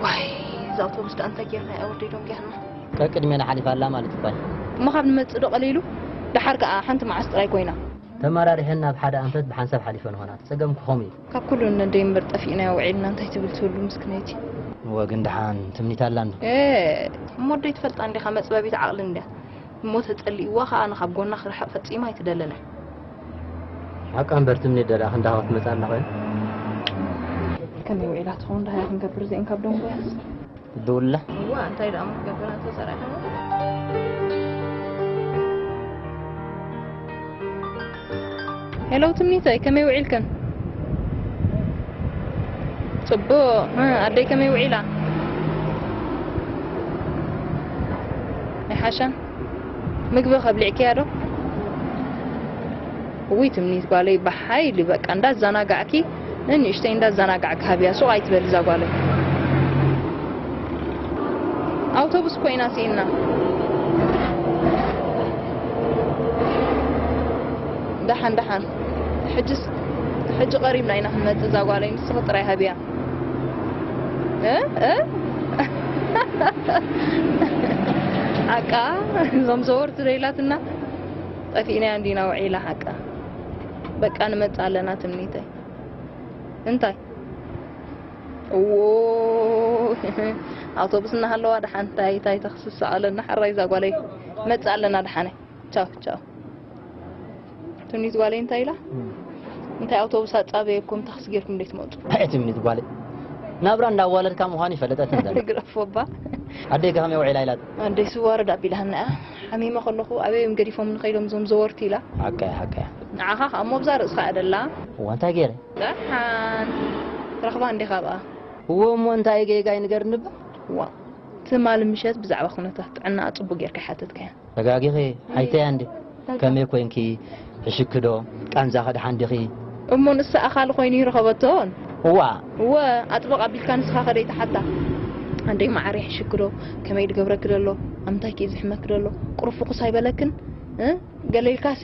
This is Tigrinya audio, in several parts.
ዋይ፣ እዛ ኣውቶቡስ ደኣ እንታይ ጌርና እያ ወርዲዶም ጌርና? ቀቅድሜና ሓሊፋ ኣላ ማለት እኳ እዩ። እሞ ካብ ንመጽእ ዶ ቀሊሉ? ደሓር ከኣ ሓንቲ መዓስ ጥራይ ኮይና። ተመራሪሐን ናብ ሓደ ኣንፈት ብሓንሳብ ሓሊፈን ኾና። ጸገም ክኾም እዩ። ካብ ኩሉ ነደይ እምበር ጠፊእናዮ ውዒልና እንታይ ትብል ትህሉ ምስክነይቲ። እወ ግን ደሓን ትምኒት ኣላ እንዶ። እ፣ እሞ ኣደይ ትፈልጣ እንዲኻ መጽበቢት ዓቕሊ እንድያ። እሞ ተጸሊእዋ ኸኣ ንኻብ ጎና ክርሕቕ ፈጺማ ኣይትደልን እያ። ሓቃ እምበር ትምኒት ደላ ክንዳኻ ክትመጽእ ኣላ ኾይኑ። ከመይ ውዒላ ትኸውን ደሃያ ክንገብር እዚአን ካብ ደንጎያስ። ትድውልላ። እዋ እንታይ ደኣ ክትገብር ኣንተ ሰራሕና። ሄሎ ትምኒተይ ከመይ ውዒልክን? ጽቡቕ። እ፣ ኣደይ ከመይ ውዒላ? ኣይሓሻን? ምግቢ ከብሊዕክያ ዶ? ውይ ትምኒት ጓለይ ብሓይሊ በቃ እንዳዘናጋዕኪ ንንእሽተይ እንዳዘናጋዕኪ ሃብያ ሱቕ ኣይትበል እዛ ጓለይ። ኣውቶቡስ ኮይና ስኢና። ደሓን ደሓን ሕጅስ ሕጂ ቀሪብና ኢና ክንመጽእ እዛ ጓለይ ንስኺ ጥራይ ሃብያ። እ እ ሓቃ እዞም ዘወርቲ ደይላትና ጠፊእናያ እንዲና ውዒላ ሓቃ። በቃ ንመጽእ ኣለና ትምኒተይ። እንታይ እዎ ኣውቶቡስ እናሃለዋ ደሓን እንታይ እንታይ ተኽስስ ኣለና ሓራይ እዛ ጓለይ መጽእ ኣለና ደሓነ ቻው ቻው ትምኒት ጓለይ እንታይ ኢላ እንታይ ኣውቶቡስ ኣጻበየኩም ታክሲ ጌርኩም እንዴት መጡ ኣይ ትምኒት ጓለይ ናብራ እንዳዋለድካ ምዃኑ ይፈለጠት እንዘለ ግረፎባ ኣደይ ከመይ ውዒላ ኢላት ኣደይ ስዋርድ ኣቢላህና እያ ሓሚመ ከለኹ ኣበይ እዮም ገዲፎም ንኸይዶም እዞም ዘወርቲ ኢላ ሓቀያ ሓቀያ ንዓኻ ከዓ እሞ ብዛ ርእስኻ እያ ደላ እዋ እንታይ ገይረ ደሓን ትረኽባ እንዲኻ ብኣ እዎ እሞ እንታይ ጌጋ ይንገርኒ እባ እዋ ትማሊ ምሸት ብዛዕባ ኩነታት ጥዕናኣ ጽቡቅ ጌርካ ሓተትካያ ተጋጊኺ ሓይተያ እንዲ ከመይ ኮንኪ ሕሽክዶ ቃንዛኺ ደሓን ዲኺ እሞ ንሳ ኣኻሊ ኮይኑ ይረኸበቶን እዋ እወ ኣጥብቕ ኣቢልካ ንስኻ ከደይ ተሓታ ኣንደይ መዓረይ ሕሽክዶ ከመይ ድገብረኪ ደሎ ኣምንታይ ክዩ ዝሕመኪ ደሎ ቁሩብ ፍኹስ ኣይበለክን እ ገለ ኢልካሲ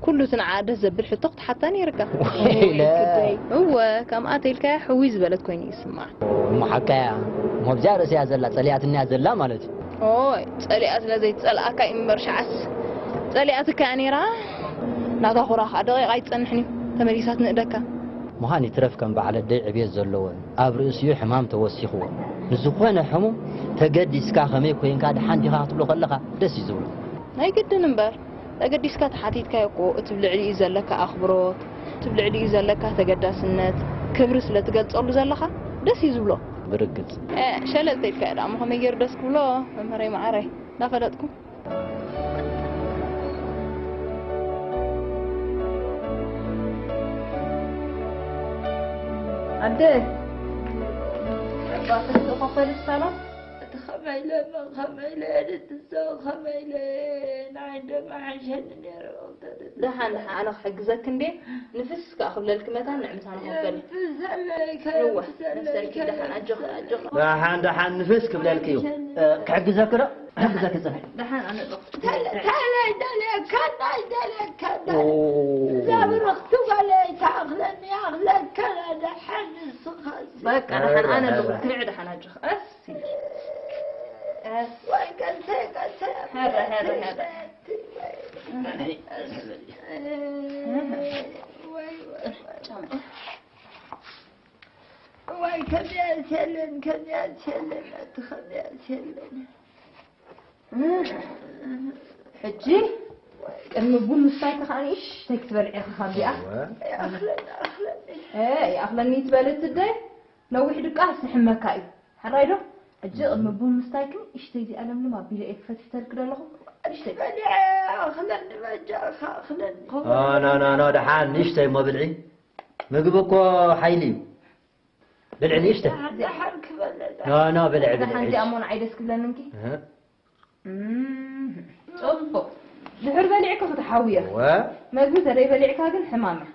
ኩሉ እቲ ንዓኣ ደስ ዘብል ሕቶ ክትሓታ ነይርካ። እወ፣ ከምኣ ተኢልካያ ሕውይ ዝበለት ኮይኑ እዩ ዝስምዓ። እሞ ሓቃ እያ። እሞ ኣብዚኣ ርእሲ እያ ዘላ፣ ጸሊኣትኒ እያ ዘላ ማለት እዩ። ኦይ፣ ጸሊኣ ስለ ዘይትጸልኣካ እዩ እምበር ሽዓስ ጸሊኣትካ እያ ነይራ። ናታ ኹራ ኸኣ ደቂቕ ኣይትጸንሕን እዩ፣ ተመሊሳ ትንእደካ። ምዃን ይትረፍ ከም በዓል ኣደይ ዕብየት ዘለወን ኣብ ርእሲኡ ሕማም ተወሲኽዎ ንዝኾነ ሕሙም ተገዲስካ ከመይ ኮይንካ ደሓን ዲኻ ክትብሎ ከለኻ ደስ እዩ ዝብሎ። ናይ ግድን እምበር። ተገዲስካ ተሓቲትካዮ እኮ እቲ ብልዕሊኡ ዘለካ ኣኽብሮት፣ እቲ ብልዕሊኡ ዘለካ ተገዳስነት፣ ክብሪ ስለ ትገልጸሉ ዘለኻ ደስ እዩ ዝብሎ። ብርግጽ። እ፣ ሸለል ተይልካዮ ደኣ እሞ ከመይ ገይሩ ደስ ክብሎ መምህረይ መዓረይ። እንዳፈለጥኩ። ኣደ፣ ኣባትህ እኮ ፈልስ ሳሎን። እቲ ኸመይ ኢለ እሞ ኸመይ ኢለ ንትዞ ኸመይ ኢለ ንዓይ እንደማሓሸኒ ነይሩ። ደሓን ደሓን ኣነ ክሕግዘኪ እንዴ ንፍስ ከኣ ክብለልኪ መታን ንዕምታን ክበል። እወ ነብሰልኪ ደሓን ኣጆኺ ኣጆኺ። ደሓን ደሓን ንፍስ ክብለልኪ እዩ። ክሕግዘኪ ዶ? ክሕግዘኪ ጽንሒ። ደሓን ኣነ ኣለኹ። ተለይ ደልየካ ናይ ደልየካ እዛ ብርኽቲ ጓለይ ተኣኽለኒ ኣኽለካ ደሓን ንስኻ። በቃ ደሓን ኣነ ኣለኹ። ስምዒ ደሓን ኣጆኺ። ቀስ ኢለ። ቀስ። ወይ ቀስ ቀስ። ሕረ ሕረ ሕረ። ወይ ወይ ወይ። ጫማ። እዋይ ከዚኣስ የለን ከዚኣስ የለን ኣቲ ከዚኣስ የለን። ሕጂ ቅድሚ ቡን ምስታይኪ ከዓ ንእሽተይ ክትበልዒ ኢኺ ካብዚኣ። ኣይኣኽለን ኣይኣኽለን። እ ይኣኽለኒ ትበሊ ትደይ ነዊሕ ድቃስ ይሕመካ እዩ። ሕራይ ዶ? ሕጂ ቅድሚ ቡን ምስታይኪ ንእሽተይ እዚኣ ለምልም ኣቢለ እየ ክፈትፍተልኪ ዘለኹ። ንእሽተይ። በሊዐ ኣኽለኒ በጃኻ ኣኽለኒ። ኖ ኖ ኖ ኖ ደሓን ንእሽተይ እሞ ብልዒ። ምግቢ እኮ ሓይሊ እዩ። ብልዒ ንእሽተይ። ደሓን ክበለላ። ኖ ኖ ብልዒ ብልዒ። ደሓን እዚኣ እሞ ንዓይ ደስ ክብለኒ እንኪ። እህ። እም፣ ጽቡቕ። ድሕር በሊዕኪ ክትሓውዮ። እወ። መግቢ ተደይ በሊዕካ ግን ሕማም እያ።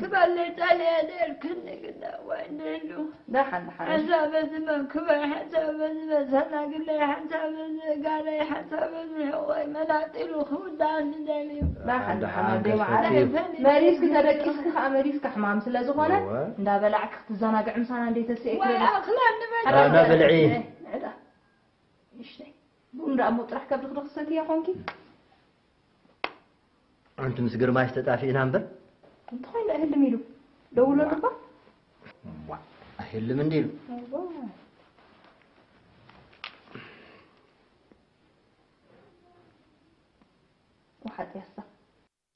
ክበልዕ ጸልየ ነርክኒ ግዳ ወይ ንህሉ። ደሓን፣ ደሓን። ሓንሳብ በዚ መንክበይ፣ ሓንሳብ በዚ መሰናግለይ፣ ሓንሳብ በዚ ጋለይ፣ ሓንሳብ በዚ ሕቖይ መላጢሉ ክውዳእኒ ደልዩ። ደሓን፣ ደሓን፣ ደሓን፣ ኣደይ ደሓን፣ መዓረይ። ደሓን። መሪስኪ ተደቂስኪ ከኣ መሪስኪ ሕማም ስለ ዝኾነ፣ እወ። እንዳበላዕኪ ክትዘናግዒ ምሳና እንዴ ተስእኪ ወይ በሊ። ኣኽላ ንበል። ኣነ ብልዒ። ንዕዳ። ንእሽተይ። ቡን ደኣ እሞ ጥራሕ ከብዲ ክድኽሰት እያ ኾንኪ? ኣንቲ ምስ ግርማይስ ተጣፊእና እምበር። እንተኾይኑ ኣይህልም ኢሉ። ደውሎ ዋ። ድባ? ዋ፣ ኣይህልም እንዲሉ። እዋ። ወሓጥ ያሳ።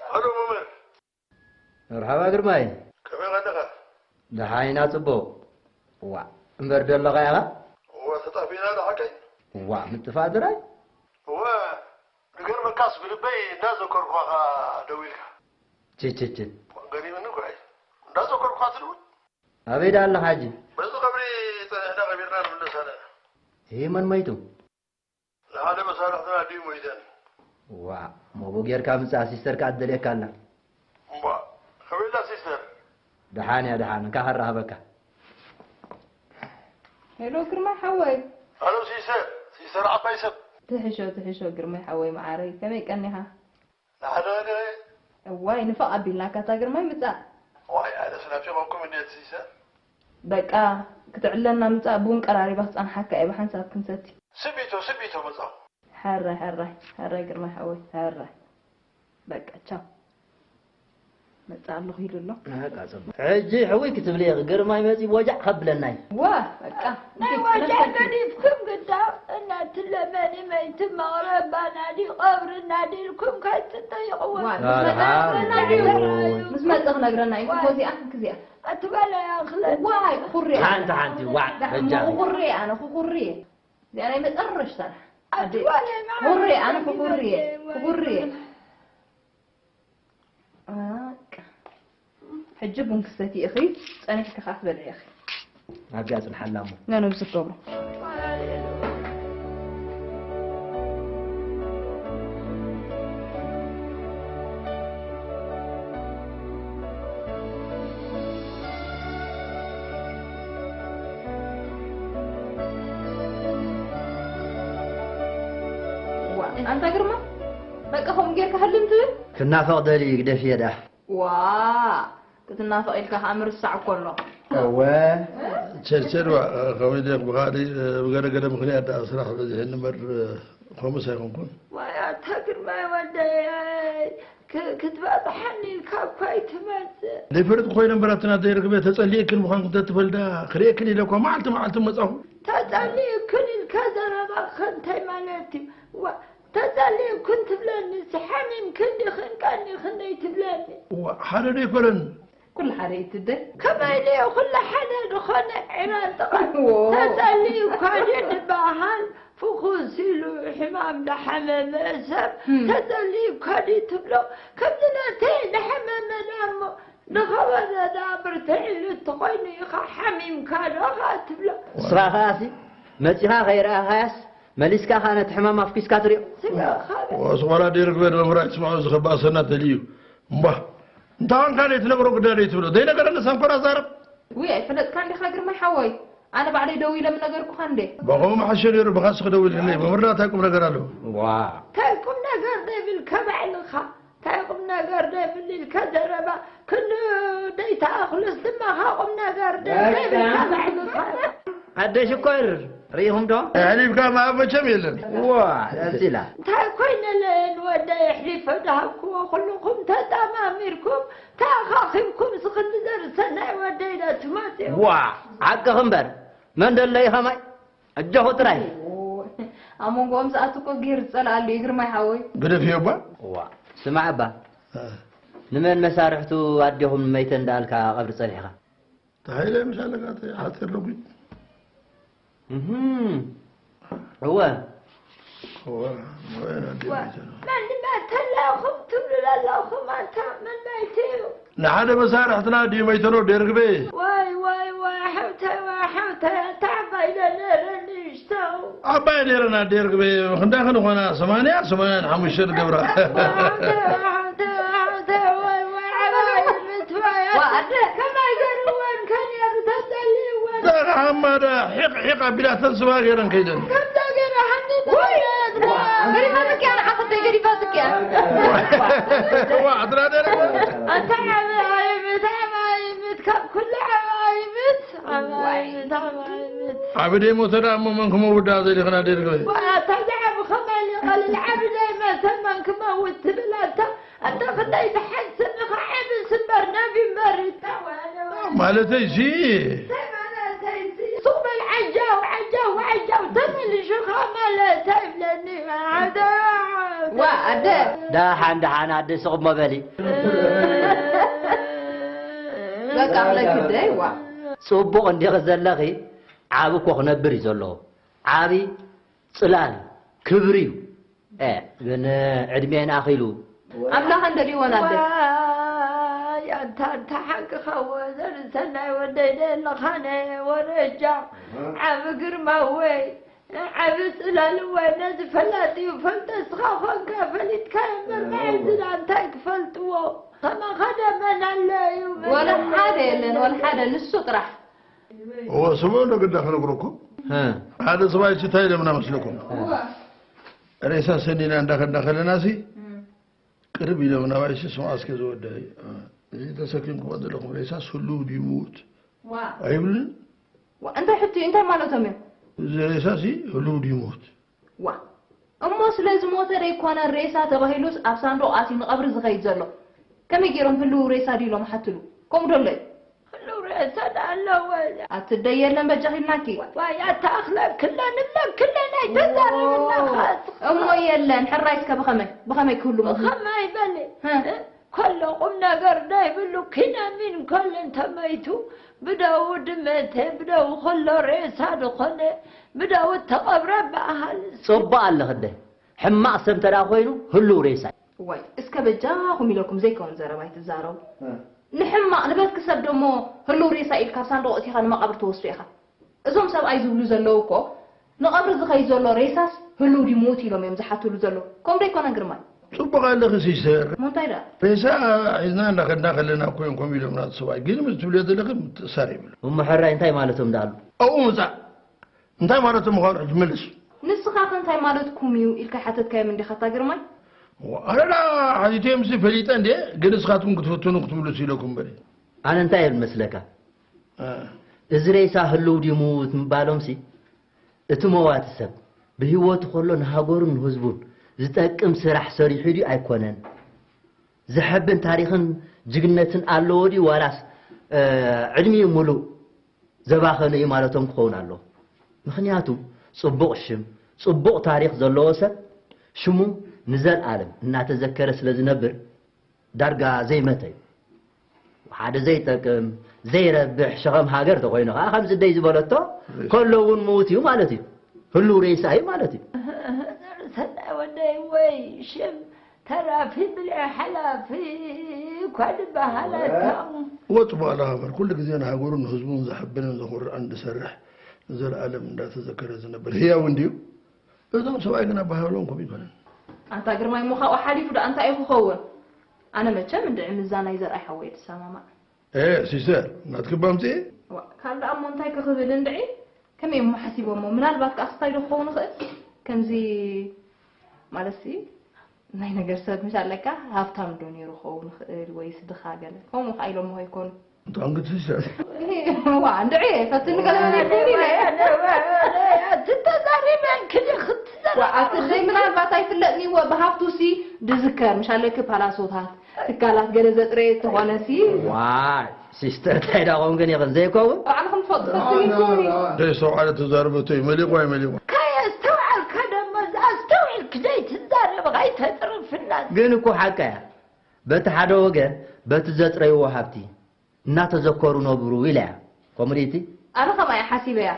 ኣሎ መምህር። መርሓባ ግርማይ። ከመይ ኣለኻ? ደሓን ኢና ጽቡቕ። ዋ፣ እምበር ዶ ኣለኻ ኢኻ? እዋ፣ ተጣፊእና ዶ ሓቀይ? ዋ፣ ምጥፋእ ጥራይ? እዋ፣ ንገርመካስ ብልበይ እንዳዘከርኳኻ ደዊልካ። ችችች። ገሪምኒ እኮ እዩ። እንዳዘከርኳ ትድውል? ኣበይ ደኣ ኣለኻ ሕጂ? በዚ ቀብሪ ጸኒሕና ቀቢርና ንምለስ ኣለና። ይሄ መን መይቱ? ንሓደ መሳርሕትና ድዩ ሞይተን? ዋ፣ ሞጎ ጌርካ ምጻእ፣ ሲስተር ከኣ ትደልየካ ኣላ። እምቧ፣ ከመይ ኣላ ሲስተር? ደሓን እያ፣ ደሓን፣ እንካ ከራኽበካ። ሄሎ፣ ግርማይ ሓወይ። ኣሎ ሲስተር፣ ሲስተር ዓባይ ሰብ። ትሕሾ፣ ትሕሾ፣ ግርማይ ሓወይ መዓረይ፣ ከመይ ቀኒኻ? ንሓደ ወደ እዋይ፣ ንፋቕ ኣቢልናካ፣ እታ ግርማይ ምጻእ። ዋይ፣ ኣነስ ናፊቐኩም እንዴ እቲ ሲስተር? በቃ፣ ክትዕለና ምጻእ፣ ቡን ቀራሪባ ክጸንሓካ እየ፣ ብሓንሳብ ክንሰቲ። ስቢቶ፣ ስቢቶ መጻኹ። ሕራይ፣ ሕራይ፣ ሕራይ ግርማይ ሓወይ፣ ሕራይ። በቃ፣ ቻው። መጻእ ኣለኹ ኢሉ ኣሎ። በቃ፣ ጽቡቕ። ሕጂ ሕውይ ክትብሊ ኢኺ፣ ግርማይ መጺኡ ወጃዕ ከብለና እዩ። ዋ፣ በቃ። ናይ እንዴት ወጃዕ ክነግረካ? ገዲፍኩም ግዳ እናትለመኒ መይቲ መቕረባ ናዲ ቀብሪ እናዲልኩም ከይትጠይቕዎ። ዋ፣ ምስ መጸ ኣድሓ፣ ክነግረና እዩ። ምስ መጸ ክነግረና እዩ። ዋ። ክዚኣ፣ ክዚኣ። ኣትበለያ ክለ-፣ ዋይ፣ ኩሪ። ሓንቲ፣ ሓንቲ፣ ዋ፣ ዳ-፣ በጃኺ። ኩሪ፣ ኣነ ኩሪ። እዚኣ ናይ መጨረሽታ። ኣትበለያ ኩሪ፣ ኣነ ኩሪ። ዋ። ኩሪ። በቃ። ሕጂ ቡን ክሰቲ ኢኺ፣ ጸኒሕኪ ከኣ ትበልዒ ኢኺ። ኣብዚኣ ጽንሓላ እሞ። ነነብሲ ትገብሮ። ዋ፣ ኣንታ ግርማ፣ በቃ ከምኡ ጌርካ ህልም ትብል? ክናፈቕ ደልዩ ግደፍዮ ደኣ። ዋ፣ ክትናፈቕ ኢልካ ከኣ ምርሳዕ እኮ ኣሎ። እወ። ቸርቸር ዋ፣ ከመይ ድዮም ብኻልእ፣ ብገለገለ ምኽንያት ደኣ ስራሕ በዚሕኒ እምበር፣ ከምኡስ ኣይኮንኩን። ዋይ፣ ኣታ ግርማይ ወደይ፣ ኣይ፣ ክ-፣ ክትበጽሓኒ ኢልካ እኮ ኣይትመጽእ። ዘይፈልጥ ኮይነ እምበር፣ ኣቲ ናተይ ርግበ፣ ተጸሊእክን ምዃንክን እንተትፈልዳ፣ ክርእየክን ኢለ እኳ መዓልቲ መዓልቲ መጻኹ። ተጸሊእክን ኢልካ ዘረባኸ እንታይ ማለት እዩ? ዋ፣ ተጸሊእክን ትብለኒስ፣ ሓሚምክን ዲኽን ቀኒኽን ደይትብለኒ? እዋ፣ ሓደ ዶ ኣይኮነን? ኩሉ ሓደ እዩ ትደ። ከመይ ድዩ ኩሉ ሓደ ዝኾነ? ዒራን ጥቓ ዎ። ተጸሊኡ እኳ ድዩ ዝበሃል? ፍኹስ ኢሉ ሕማም ዝሓመመ ሰብ እም። ተጸሊኡ እኳ ድዩ ትብሎ? ከምዚ ናተይ ዝሓመመ ደኣ እሞ ንኸበደ ደኣ ብርትዕ ኢሉ እንተኾይኑ ኢኻ ሓሚምካ ዶ ኸኣ ትብሎ? ንስኻ ኸኣሲ መጺኻ ከይረኣኻያስ መሊስካ ኸኣ ነቲ ሕማም ኣፍኲስካ ትሪኦ። ስጋኻ ወስ ወላ ደርግበ መምህር ኣይትስምዖ ዝኸባእ ሰናት ደልዩ። እምባ፣ እንታይ ኾንካ ደይ ትነግሮ ግዳ ደይ ትብሎ? ዘይነገረኒ ሰንኮራ ዛረብ። ውይ፣ ኣይፈለጥካን ዲኻ ግርማይ ሓወይ? ኣነ ባዕለይ ደዊለ ምነገርኩኻ እንዴ። በኸው መሓሸ ነይሩ፣ ብኻስ ክደውልለይ። መምህር እንታይ ቁም ነገር ኣለዎ? ዋ። እንታይ ቁም ነገር ደይብልካ ባዕልኻ? እንታይ ቁም ነገር ደይብል ኢልካ ዘረባ? ክንዱ ደይተኣኽሉስ ድማ ካ ቁም ነገር ደይብልካ በቃ። ባዕልኻ። ኣደ ሽኮር፣ ርኢኹም ዶ? ኣሕሊፍካ ምሃብ መቸም የለን። ዋ፣ ደስ ኢላ። እንታይ ኮይነ ለ ንወደይ ኣሕሊፈ ድሃብክዎ? ኩልኹም ተጣማሚርኩም፣ ተኣኻኺብኩም፣ ስኽንዲ ዘርሰናይ ወደይ ዶ ትመጽኡ? ዋ፣ ሓቅኺ እምበር፣ መን ደሎ እዩ ኸማይ? ኣጆኹ ጥራይ። ኣብ መንጎኦም ዝኣቱ እኮ ጌር ዝጸልኣሉ እዩ፣ ግርማይ ሓወይ። ግደፍዮ እባ። ዋ፣ ስማዕ እባ። እ። ንመን መሳርሕቱ ኣዴኹም መይተን ደኣልካ ቀብሪ ጸኒሕኻ? ተሓይለ ምሽ ኣለካ፣ ተይ፣ ሓጺር ለጉኝ። እህም። እወ። እወ፣ እወ፣ ኣዴ ዋ፣ መይተ ነው። መን መተላኹም ትብሉ ዘለኹም ኣንታ መን መይቱ እዩ? ንሓደ መሳርሕትና ድዩ መይተኖ ደርግበ? ዋይ፣ ዋይ፣ ዋይ፣ ሓውታይ፣ ዋይ፣ ሓውታይ፣ ኣታ ዓባይ ዶ ነይረ ንእሽቶ? ዓባይ ነይረን ኣደ ርግበ፣ ክንደይ ክንኾና? ሰማንያ፣ ሰማንያን ሓሙሽተን ገብራ። ሓውታይ፣ ሓውታይ፣ ሓውታይ፣ ዋይ፣ ዋይ፣ ዓባይ ምትዋይ፣ ዋ፣ ኣማዳ ሒቕ ሒቕ ኣቢላተን ስባ ገይረን ከይደን። ከምዛ ገይረ ሃኒ ወይ! ገሪፋትክ እያ፣ ንሓፈተይ ገሪፋትክ እያ። ዋ፣ ኣድራ ደረ። ኣታ ዓቢ ኣይምት፣ ዓቢ ኣይምት፣ ካብ ኩሉ ዓቢ ኣይምት፣ ዓቢ ኣይምት፣ ዓቢ ኣይምት። ዓቢ ደይ ሞተ ደኣ እሞ መን ክመውዳ ዘሊኽና ደርግበ? ዋ፣ ኣታ ዝዓቢ ከማይ ይቐልል፣ ዓቢ ደይ መተ መን ክመውት ትብል ኣታ። ኣታ ክንደይ ትሓስብ ኢኻ፣ ዕብስ እምበር ነቢ እምበር ይጣዋሎ። ማለተይ ሲ። እንታይ ማለተይ ሲ? ሱቕ በል ዓጃው፣ ዓጃው፣ ዓጃው፣ ተመሊሹ ኸኣ ማለተይ ይብለኒ። ዓደ። ዋ፣ ኣደ። ደሓን፣ ደሓን፣ ኣደ ስቕ እሞ በሊ። በቃ፣ ኣኽለኪ ደይ፣ ዋ። ጽቡቕ እንዲኺ ዘለኺ፣ ዓቢ እኮ ክነብር እዩ ዘለዎ። ዓቢ ጽላል እዩ፣ ክብሪ እዩ። እ፣ ግን ዕድሜን ኣኺሉ። ኣምላኽ እንደልይዎን ኣደ። ዋይ፣ ኣንታ፣ ኣንታ ሓቅኻ ወዘር ሰናይ ወደይ ደለኻነ ወረጃ። ዓቢ ግርማ ወይ፣ ዓቢ ጽላል ወይ፣ ነዚ ፈላጥ እዩ ፈልጠ፣ እስኻ ኾንካ ፈሊጥካ እምበር፣ መዓዝን ኣንታይ ክፈልጥዎ? ከማኻ ደመን ኣሎ እዩ ወላ መለለይ። ሓደ የለን፣ ወላ ሓደ፣ ንሱ ጥራሕ። እወ፣ ስምዑ፣ እንዶ ግዳ ክነግረኩም። እ። ሓደ ሰብኣይ እንታይ ኢሎምና መስለኩም? እወ። ሬሳ ሰኒና እንዳኸድና ከለና ሲ፣ እም። ቅርብ ኢሎም ናባይ ሲ፣ ስምዓ እስከ ዝወደይ፣ እ፣ እዚ ተሰኪምኩሞ ዘለኹም ሬሳስ ህሉው ድዩ ምዉት? ዋ። ኣይብሉን? ዋ፣ እንታይ ሕቶ እዩ? እንታይ ማለቶም እዮም? እዚ ሬሳ ሲ ህሉው ድዩ ምዉት? ዋ። እሞ ስለ ዝሞተ ደይኮነ ሬሳ ተባሂሉስ ኣብ ሳንዱቕ ኣትዩ ንቐብሪ ዝኸይድ ዘሎ? ከመይ ገይሮም ህሉው ሬሳ ድዩ ኢሎም ሓትሉ? ከምኡ ዶ ኣሎ እዩ? ህሉው ሬሳ ደኣ ኣለዎ። ኣትደይ የለን በጃኺ ኢልናኪ። ዋይ፣ ኣታ ኣኽለክለን እብለክለን ኣይተዛርብና ኸኣ። እሞ የለን፣ ሕራይ እስከ ብኸመይ? ብኸመይ ክህሉ ምኽኑ? ብኸመይ በሊ? ሀ? እ? ከሎ ቁም ነገር ዘይብሉ ኪነሚን ከሎ እንተመይቱ፣ ብደው ድመተ፣ ብደው ከሎ ሬሳ ድኾነ፣ ብደው እተቐብረ በሃል። ጽቡቕ ኣለኺ ኣደ። ሕማቕ ሰብ እንተ ደኣ ኮይኑ፣ ህሉው ሬሳ እዩ። ዋይ፣ እስከ በጃኹም ኢለኩም ዘይከውን ዘረባ ኣይትዛረቡ። እ። ንሕማቕ ንበትኪ ሰብ ደሞ ህሉው ሬሳ ኢልካ ኣብ ሳንዱቕ እቲኻ ንመቓብር ትወስዶ ኢኻ። እዞም ሰብኣይ ዝብሉ ዘለዉ እኮ ንቐብሪ ዝኸይድ ዘሎ ሬሳስ ህሉው ድዩ ምዉት ኢሎም እዮም ዝሓትሉ ዘለዉ። ከምኡ ዶ ኣይኮነን ግርማይ? ጽቡቕ ኣለኺ ሲስተር። እሞ እንታይ ደኣ? ሬሳ ሒዝና እንዳኸድና ከለና እኮ እዮም ከምኡ ኢሎምና እቲ ሰብኣይ። ግን ምስ ትብልዮ ዘለኺ ምትእሳር የብሉ። እሞ ሕራይ እንታይ ማለቶም ደኣ ኣሉ? ኣብኡ ምጻእ። እንታይ ማለቶም ምዃኑ ሕጂ መልስ። ንስኻ ከ እንታይ ማለትኩም እዩ ኢልካ ሓተትካዮም እንዲኻ እታ ግርማይ? ኣረዳ ሓቲተዮምሲ ፈሊጠ እንዴ፣ ግን ንስኻትኩም ክትፍትኑ ክትምልሱ ኢለኩም እምበር። ኣነ እንታይ እብል መስለካ? እ። እዚ ሬሳ ህልው ድዩ ምዉት ምባሎምሲ፣ እቲ መዋቲ ሰብ ብህይወቱ ከሎ ንሃገሩን ንህዝቡን ዝጠቅም ስራሕ ሰሪሑ ድዩ ኣይኮነን? ዘሐብን ታሪኽን ጅግነትን ኣለዎ ድዩ ዋላስ፣ እ፣ ዕድሚኡ ምሉእ ዘባኸነ እዩ ማለቶም ክኸውን ኣለዎ። ምኽንያቱ ጽቡቕ ሽም፣ ጽቡቕ ታሪኽ ዘለዎ ሰብ ሽሙ ንዘልኣለም እናተዘከረ ስለ ዝነብር ዳርጋ ዘይመተ እዩ። ሓደ ዘይጠቅም፣ ዘይረብሕ ሸኸም ሃገር ተኾይኑ ኸዓ ከምዚ ደይ ዝበለቶ ከሎ እውን ምዉት እዩ ማለት እዩ። ህሉው ሬሳ እዩ ማለት እዩ። ሰናይ ወደይ ወይ ሽም ተራፊ ብልዒ ሓላፊ እኳ ዝበሃል ኣታ። ወ ጽቡቕ ኣለኻ እምበር፣ ኩሉ ግዜ ንሃገሩን ንህዝቡን ዘሐብንን ዘኹርዕን ዝሰርሕ ንዘለኣለም እንዳተዘከረ ዝነብር ህያው እንድዩ። እዞም ሰብኣይ ግን ኣበሃህሎም ከምኡ ኣይኮነን። ኣንታ ግርማይ እሞ ካብኡ ሓሊፉ ደኣ እንታይ እዩ ክኸውን? ኣነ መቸም እንድዒ ምዛ ናይ ዘርኣይ ሓወይ ትሰማማዕ። ኤ፣ ሲስተር፣ ናትኪ እባ ኣምጽኤ። ዋ፣ ካልእ ደኣ እሞ እንታይ ክኽብል እንድዒ? ከመይ እሞ ሓሲቦሞ? ምናልባት ከኣ ክስታይ ዶ ክኸውን ይኽእል? ከምዚ ማለትሲ ናይ ነገር ሰብ ምሽ ኣለካ፣ ሃብታም ዶ ነይሩ ክኸውን ይኽእል ወይስ ድኻ ገለ? ከምኡ ከኣ ኢሎሞ ይኮኑ። እንታንግት ሲስተር። ዋ፣ እንድዒ ፈትኒ ገለ መን ኣይኮን ኢለ። ኣቲ ተዛሪበን ክዲ ክትዘራ። ዋ፣ ኣቲ ደይ ምናልባት ኣይፍለጥኒ ወ ብሃብቱሲ ድዝከር፣ ምሽ ኣለኪ ፓላሶታት፣ ትካላት ገለ ዘጥረየ ተኾነሲ። ዋይ፣ ሲስተር፣ እንታይ ደኣ ኮንክን ኢኽን ዘይከውን? ባዕልኹም ትፈልጡ ፈትኒ ኢኹም። ዘይስተውዓለ ተዛርበቶ እዩ፣ መሊቑ ኣይመሊቑ። ካየስተውዓልካ ደሞ ኣስተውዒልክ ዘይትዛረብ ኣይተጥርፍና። ግን እኮ ሓቃ እያ። በቲ ሓደ ወገን፣ በቲ ዘጥረይዎ ሃብቲ እናተዘከሩ ነብሩ ኢላ እያ። ከምኡ ድይቲ? ኣነ ከምኣ እየ ሓሲበያ።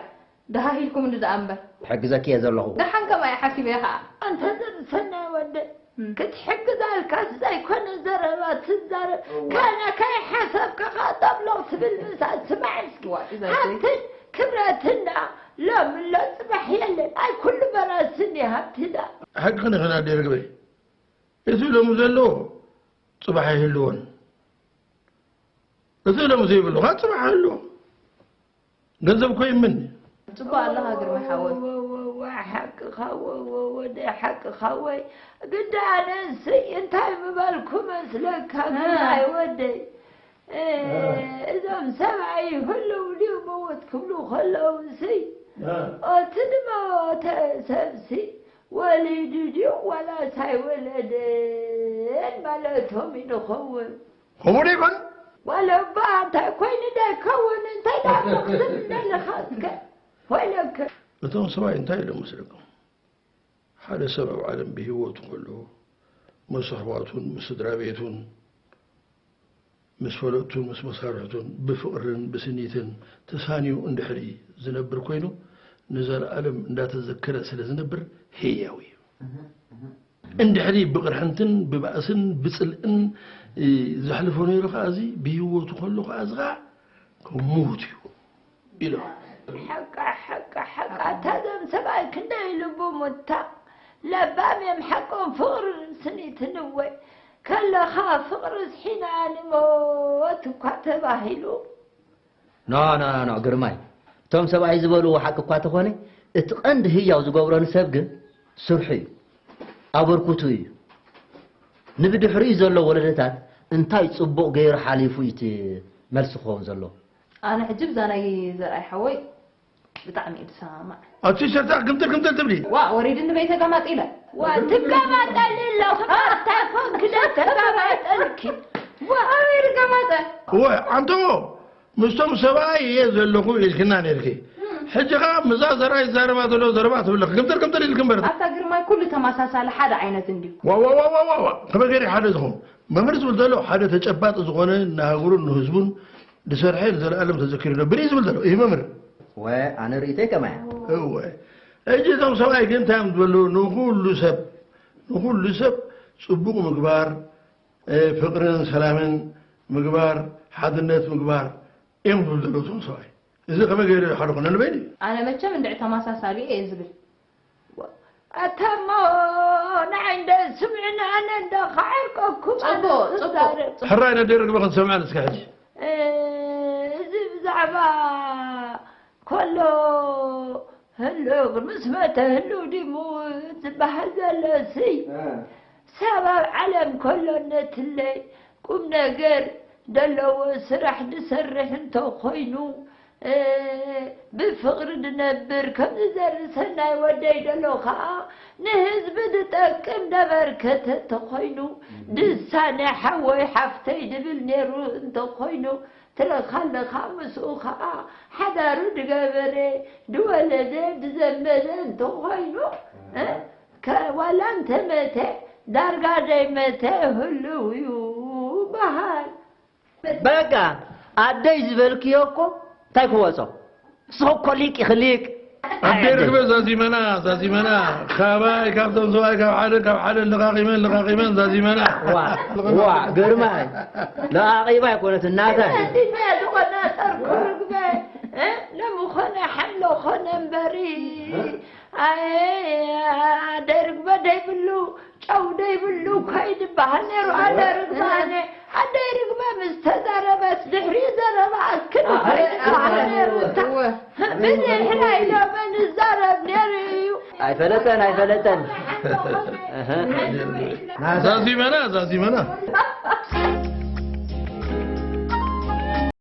ደሃሂልኩም እንዲ ደኣ እምበር። ክሕግዘኪ እየ ዘለኹ። ደሓን ከምኣ እየ ሓሲበያ ኸኣ። ኣንተ ዘርሰናይ ወደይ፣ እም። ክትሕግዛልካስ ዘይኮነ ዘረባ ትዛረብ። እዋ። ካና ከይሓሰብካ ኸኣ ጠብሎቕ ትብል ምሳል ስማዕ እስኪ። እዋ፣ እዛ ዘይ- ሃብትን ክብረትን ደኣ ሎሚ ኣሎ ጽባሕ የለን። ኣይ ኩሉ በራስን እዩ ሃብቲ ደኣ። ሓቅኽን ኢኽን ኣደ ርግበይ። እቲ ሎሚ ዘሎ ጽባሕ ኣይህልዎን። እቲ ሎሚ ዘይብሉ ኸኣ ጽባሕ ኣይህልዎ። ገንዘብ እኮ ይምን። ጽቡቕ ኣለኻ ግርማይ ሓወይ። ሓቅኻ ወወደ ሓቅኻ ወይ ግዳ ኣነስ እንታይ ምበልኩ መስለካ ግርማይ ወደይ እዞም ሰብኣይ ህልው ድዩ መወት ክብሉ ከለውሲ እቲ ድመወተ ሰብሲ ወሊዱ ድዩ ዋላስ ኣይወለደን ማለቶም ይንኸውን። ከምኡ ዶ ይኮን? ዋላ እባ እንታይ ኮይኑ ዶ ይከውን እንታይ ዳ ትቕስም ዘለኻ እስከ ወይለከ። እቶም ሰብኣይ እንታይ ኢሎም መስለኩም? ሓደ ሰብ ኣብ ዓለም ብህይወቱ ከሎ ምስ ኣሕዋቱን ምስ ስድራ ቤቱን ምስ ፈለጥቱን ምስ መሳርሕቱን ብፍቕርን ብስኒትን ተሳንዩ እንድሕሪ ዝነብር ኮይኑ ንዘለኣለም እንዳተዘከረ ስለ ዝነብር ህያው እዩ። እንድሕሪ ብቕርሕንትን ብባእስን ብጽልእን ዘሕልፎ ነይሩ ከዓ እዚ ብህይወቱ ከሎ ከዓ እዚ ከዓ ክሙት እዩ ኢሎም። ሓቃ ሓቃ ሓቃ እታ ዘም ሰብኣይ ክንደይ ልቡ ሙታ ለባም እዮም ሓቆም ፍቕሪ ስኒትንወይ ከለኻ ፍቕሪ ስሒና ንሞት እኳ ተባሂሉ ኖ ኖ ኖ ግርማይ፣ እቶም ሰብኣይ ዝበልዎ ሓቂ እኳ ተኾነ፣ እቲ ቀንዲ ህያው ዝገብሮ ንሰብ ግን ስርሑ እዩ፣ ኣበርክቱ እዩ። ንብድሕሪኡ ዘሎ ወለዶታት እንታይ ጽቡቕ ገይሩ ሓሊፉ እዩ እቲ መልሲ ክኸውን ዘለዎ። ኣነ ሕጂ ብዛ ናይ ዘርኣይ ሓወይ ብጣዕሚ እየ ዝሰማማዕ። ኣቲ ሸርታ ግምጥል ግምጥል ትብሊ። ዋ ወሪድኒ በይ ተጋማጢለ። ዋ ትጋማጠሊ ኣለኹ እንታይ ኮንኪ ዶ ተጋማጠልኪ? ዋ ኣበይ ርጋማጠ? ወ ኣንተሞ ምስቶም ሰብኣይ እየ ዘለኹ ኢልክና ነርኪ። ሕጂ ኸዓ ምዛ ዘርኣይ ዛረባ ዘሎ ዘረባ ትብልኽ ግምጥል ግምጥል ኢልክ እምበር። ኣታ ግርማይ ኩሉ ተመሳሳሊ ሓደ ዓይነት እንድዩ። ዋዋዋዋዋ ከመይ ገይሩ ሓደ ዝኸውን መምህር ዝብል ዘሎ ሓደ ተጨባጢ ዝኾነ ንሃገሩን ንህዝቡን ዝሰርሐ ንዘለኣለም ተዘኪሩ ይነብር እዩ ዝብል ዘሎ ይህ መምህር። ወ ኣነ ርእይተይ ከማያ። እወ ሕጂ እቶም ሰብኣይ ግን እንታይ እዮም ዝበሉ ንኹሉ ሰብ ንኹሉ ሰብ ጽቡቕ ምግባር ፍቕርን ሰላምን ምግባር ሓድነት ምግባር እዮም ዝብሉ ዘለዉ እቶም ሰብኣይ። እዚ ከመይ ገይሩ ሓደ ኮነ ንበይኑ እዩ። ኣነ መቸም እንድዒ ተመሳሳሊ እየ ዝብል። ኣታ እሞ ንዓይ እንደ ስምዕኒ ኣነ እንደ ከዓርቀኩም ኣነ ጽቡቕ፣ ጽቡቕ፣ ክዛረብ። ጽቡቕ። ሕራይ ነደይ ርግቢ ክንሰምዐን እስከ ሕጂ። እ፣ እዚ ብዛዕባ ኮሎ ህሉው ምስ መተ ህሉው ድዩ ዝባሃል ዘሎ እሲ? እ። ሰብ ኣብ ዓለም ኮሎ ነትለይ ቁም ነገር ደለዎ ስራሕ ድሰርሕ እንተኾይኑ ብፍቕሪ ድነብር ከም ዝዘሪ ሰናይ ወደይ ደሎ ኸዓ ንህዝቢ ድጠቅም ደበርከተ እንተኾይኑ ድሳነ ሓወይ ሓፍተይ ድብል ኔሩ እንተኾይኑ ትረኻ ኣለኻ ምስኡ ኸዓ ሓዳሩ ድገበረ ድወለደ ድዘመደ እንተኾይኑ ዋላ እንተመተ ዳርጋ ደይመተ ህልው እዩ በሃል። በቃ ኣደይ ዝበልክዮ እኮ እንታይ ክወጾ? ንስኺ እኮ ሊቅ ኢኺ ሊቅ። ኣደይ ርግበ ዛዚመና ዛዚመና ካባይ ካብቶም ሰብኣይ ካብ ሓደ ካብ ሓደ ለቃቂመን ለቃቂመን ዛዚመና። ዋ ዋ ግርማይ ለቃቂባ ኣይኮነትን ናታይ። እንዲና ዝኾነ ሰርኩ ርግበ እ ለምኾነ ሓምሎ ኾነ እምበሪ ኣይ ኣደይ ርግበ ደይብሉ ጨው ደይብሉ እኮ እዩ ዝበሃል ነይሩ። ኣነ ርግበ ኣነ ኣደይ ርግበ ምስ ተዛረበት ድሕሪ ዘረባ ኣክል እኮ እዩ ዝበሃል ነይሩ። እታ ብድሕራይ ሎሚ ንዛረብ ነይሩ እዩ። ኣይፈለጠን ኣይፈለጠን። ዛዚመና ዛዚመና